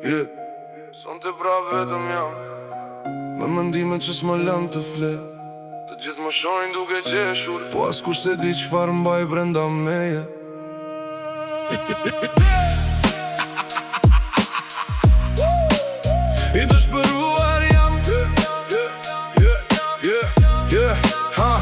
Yeah. Sonte pra vetëm jam Me mendime që s'më lënë të fle Të gjithë më shohin duke qeshur Po askush s'e di çfarë mbaj brenda meje I dëshpëruar jam Yeah, yeah, yeah, ha.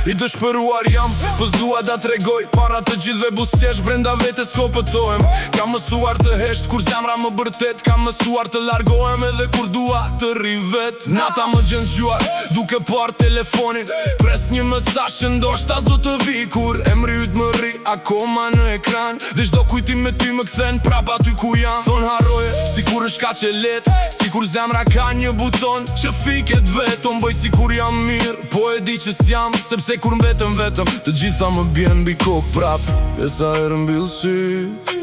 I dëshpëruar jam, po s'dua ta tregoj Para të gjithëve buzëqesh brenda vetes copëtohem Kam mësuar të hesht kur zemra më bërtet Kam mësuar të largohem edhe kur dua të rri vet Nata më gjen zgjuar, duke parë telefonin Pres një mesazh që ndoshta s'do të vi Kur emri yt më rri akoma në ekran Dhe çdo kujtim me ty më kthen prap aty ku jam Thonë harroje, sikur është kaq e lehtë Sikur zemra ka një buton që fiket vetë Unë bëj sikur jam mirë, po e di që s'jam Sepse kur mbetem vetëm, të gjitha më bien mbi kokë prap Dhe sa herë mbyll sytë,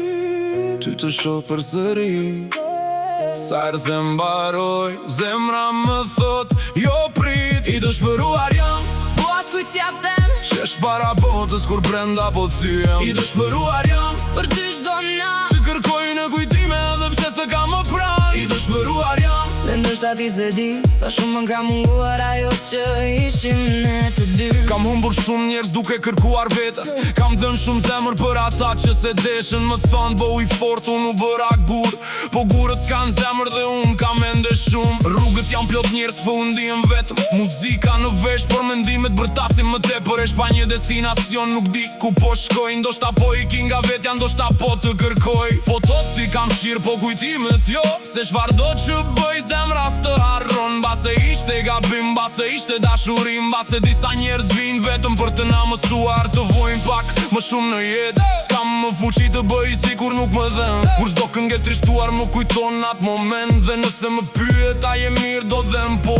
ty të shoh përsëri Sa herë them mbaroi, zemra më thot, jo prit I dëshpëruar jam, Po askujt s'ja them qesh para botës kur brenda po thyem I dëshpëruar jam, Për ty çdo natë të kërkoj në kujtime edhe pse s'të kam më pranë I dëshpëruar jam Dhe ndoshta ti s'e di Sa shumë më ka munguar ajo që ishim ne të dy Kam humbur shumë njerëz duke kërkuar veten Kam dhënë shumë zemër për ata që s'e deshën Më thonë bëhu i fort, unë u bëra gur Po gurët s'kan zemër dhe unë kam ende shumë Rrugët janë plot njerëz, po unë ndihem vetëm Muzika në vesh, por mendimet bërtasin më tepër Është pa një destinacion, nuk di ku po shkoj Ndoshta po iki nga vetja, ndoshta po të kërkoj Fotot i kam fshirë, po kujtimet jo Se çfarëdo që bëj zemra s'të harron Mbase ishte gabim, mbase ishte dashuri Mbase disa njerëz vinë vetëm për të na mësuar Të vujmë pak më shumë në jetë S'kam më fuqi të bëj sikur nuk më dhemb Kur çdo këngë e trishtuar më kujton atë moment Dhe nëse më pyet a je mirë do them po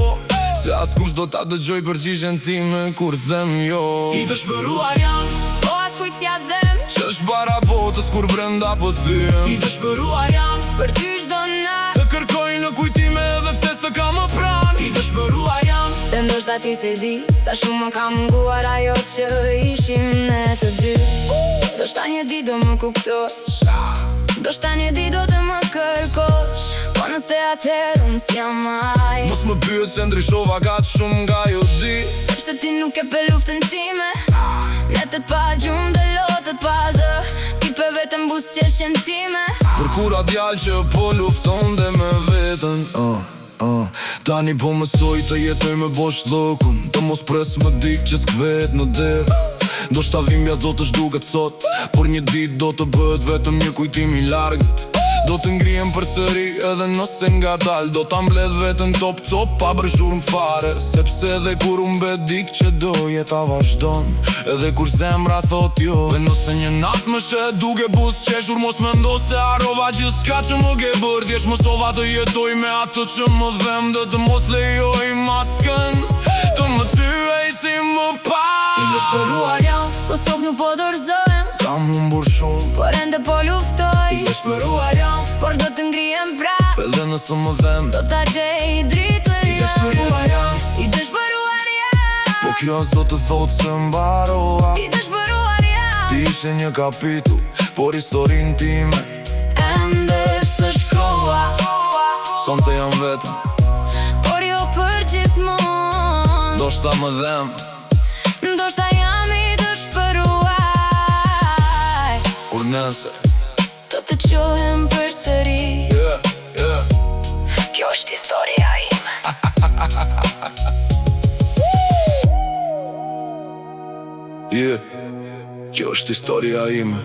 Se askush s'do ta dëgjoj përgjigjen time kur them jo I dëshpëruar jam Po askujt s'ja them Qesh para botës kur brenda po thyem I dëshpëruar jam Për ty çdo natë Të kërkoj në kujtime edhe pse s'të kam më pranë I dëshpëruar jam Dhe ndoshta ti s'e di Sa shumë më ka munguar ajo që ishim ne të dy Ndoshta një ditë do më kuptosh Ndoshta një ditë do të më kërkosh Po nëse atëherë unë s'jam ai Mos më pyet se ndryshova kaq shumë nga ajo ditë Sepse ti nuk e pe luftën time Netët pa gjumë dhe lotët pa zë Ti pe vetëm buzëqeshjen time Por kur atë djalë që po luftonte me veten uh. Tani po mësoj të jetoj me boshllëkun Të mos pres më dikë që s'kthehet në derë Ndoshta dhimbja s'do të zhduket sot Por një ditë do të bëhet vetëm një kujtim i largët Do të ngrihem përsëri edhe nëse ngadalë Do ta mbledh veten copë copë pa bërë zhurmë fare Sepse edhe kur humbet dikë që do jeta vazhdon Edhe kur zemra thot jo Dhe nëse një natë më sheh duke buzëqeshur Mos mendo se harrova gjithçka që më ke bërë Thjesht mësova të jetoj me atë që më dhemb Dhe të mos lejoj maskën Të më thyej si më I parë dëshpëruar jam, po sot nuk po dorëzohem Kam humbur shumë Por ende po luftoj I dëshpëruar jam Por do të ngrihem prap Edhe nëse më dhemb Do ta gjej dritën I dëshpëruar jam I dëshpëruar jam Po kjo s'do të thotë se mbarova I dëshpëruar jam Ti ishe një kapitull, por historinë time Ende s'e shkrova Sonte jam vetëm, Por jo për gjithmonë ndoshta më dhemb Ndoshta jam i dëshpëruar Por nesër Do të çohem përsëri Yeah, yeah Kjo është historia ime Yeah, kjo është historia ime.